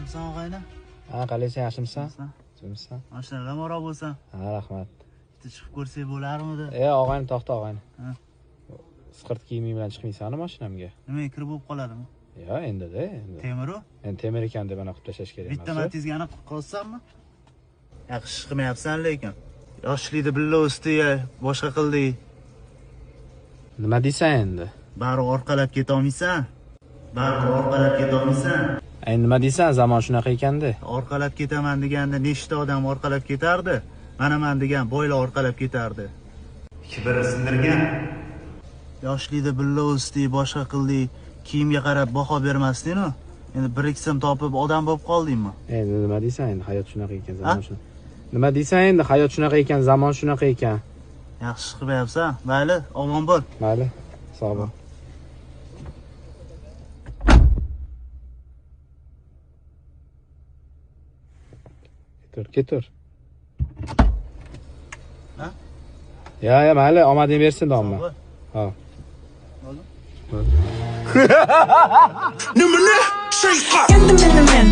Yaxshimisan, og'ayni? Ha, qalaysan, yaxshimisan? Yaxshimisan? Mashinalar moro bo'lsin. Ha, rahmat. Bitta chiqib ko'rsak bo'larmidi? E, og'ayni, to'xta, og'ayni. Ha. Isqirt kiyiming bilan chiqmaysanmi mashinamga? Nima, kir bo'lib qoladimi? Yo, endi-da, endi. Temiru? Endi temir ekan deb anaqa qilib tashlash kerak Bitta emas. matizga aniq qolsanmi? Yaxshi ish qilmayapsan lekin. Yoshlikda billa ustiga boshqa qildik. Nima deysan endi? Bari orqalab ketolmaysan. Bari orqalab ketolmaysan. Endi nima deysan, zamon shunaqa ekanda. Orqalab ketaman deganda nechta odam orqalab ketardi? Mana man degan boylar orqalab ketardi. Kibri sindirgan. Yoshlikda billa o'sdik, boshqa qildik, kiyimga qarab baho bermasding-ku. Endi bir ikki so'm topib odam bo'lib qoldingmi? Endi nima deysan endi, hayot shunaqa ekan, zamon shunaqa. Nima deysan endi, hayot shunaqa ekan, zamon shunaqa ekan. Yaxshi qilmayapsan. Mayli, omon bo'l. Mayli, sog' bo'l. Ketur, ketur. Ha? Ya, ya, mayli, omading bersin, domla. Sog' bo'l. Ha. Bo'ldi. Bo'ldi. Endi men.